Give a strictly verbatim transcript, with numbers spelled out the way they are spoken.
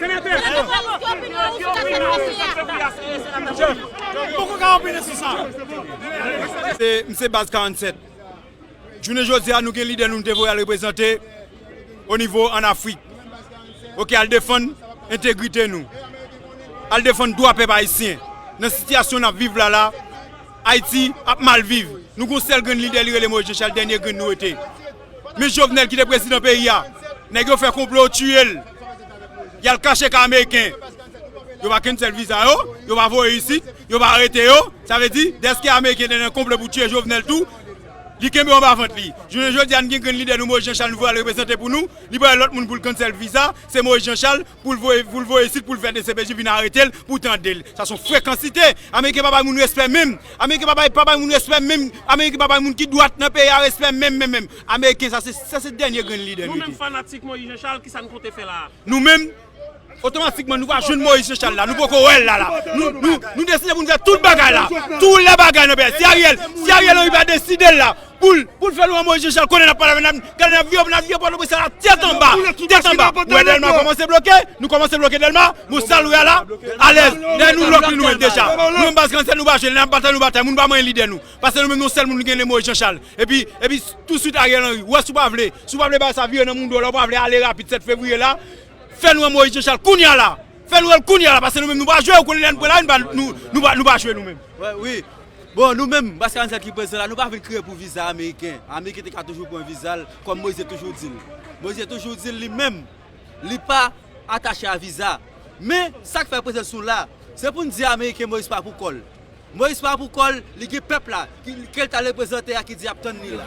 Senatè, senatè. Poko ka opine sou sa. Se, m se baz karannsèt. Jounen jodi a, nou gen lidè nou, nou te voye al reprezante o nivo ann Afrik. Oke, al defann entegrite nou. Al defann dwa pèp ayisyen. Nan sitiyasyon n ap viv la la, Ayiti ap mal viv. Nou gon sèl grenn lidè, li rele Moïse Jean Charles, dènye grenn nou rete. Men Jovenel ki te prezidan peyi a, nèg yo fè konplo, yo tiye l. Y al kache kay ameriken. Yo pa cancel viza yo, yo pa voye isit, yo pa arete yo. Sa vle di, dèske ameriken te nan konplo pou tiye Jovenel tou, li kenbe anba vant li. Jounen jodi a, n gen grenn lidè nou, Moïse Jean Charles, nou voye al reprezante pou nou. Li pa lòt moun pou l cancel viza, se Moïse Jean Charles, pou l voye, pou l voye isit, pou l fè D C P J vin arete l, pou tande l. Sa se yon frekansite. Ameriken pa bay moun respè menm. Ameriken pa bay, pa bay moun respè menm. Ameriken pa bay moun ki dwat nan peyi a respè menm, menm, menm. Ameriken, sa se, sa se dènye grenn lidè nou. Nou menm fanatik Moïse Jean Charles, kisa n konte fè la a? Nou menm, otomatikman, nou va jwenn Moïse Jean Charles la. Nou poko wè l la, la. Nou, nou, nou deside pou nou fè tout bagay la. Tout lè bagay nan peyi. Si Ariel, si Ariel Henry pa deside l la, pou l, pou l fè nou an Moïse Jean Charles, konnen n ap pale avè n, gade n ap vye, n ap vye Pòtoprens la, tèt anba, tèt anba. Ou wè Dèlma kòmanse bloke, nou kòmanse bloke Dèlma, bon, sa l wè a la, alèz. Lè nou lòk li nou menm deja. Nou menm baz Grandans, nou pa jwe, lè n ap batay, nou batay. Moun pa manyen lidè nou. Paske nou menm, nou sèl moun ki gen, le Moïse Jean Charles. Epi, epi, touswit Ariel Henry. Wè, si w pa vle, si w pa vle bagay sa vire nan mouda w la, w pa vle ale rapid sèt fevriye la, fè nou an Moïse Jean Charles kounye a la. Fè nou an l kounye a la, paske nou menm, nou pa jwe, ou konnen lè n pran lari, nou pa, nou, nou pa, nou pa jwe nou menm. Wè, wi. Bon, nou menm, Baz Karannsenk ki prezan la, nou pa vin kriye pou viza ameriken. Ameriken te ka toujou pran viza l, kòm Moïse te toujou di l. Moïse te toujou di l li menm, li pa atache a viza. Men, sa k fè prezans nou la, se pou n di ameriken Moïse pa pou kò l. Moïse pa pou kò l, li gen pèp la, ki, ke l t al reprezante a, ki di y ap tann li la.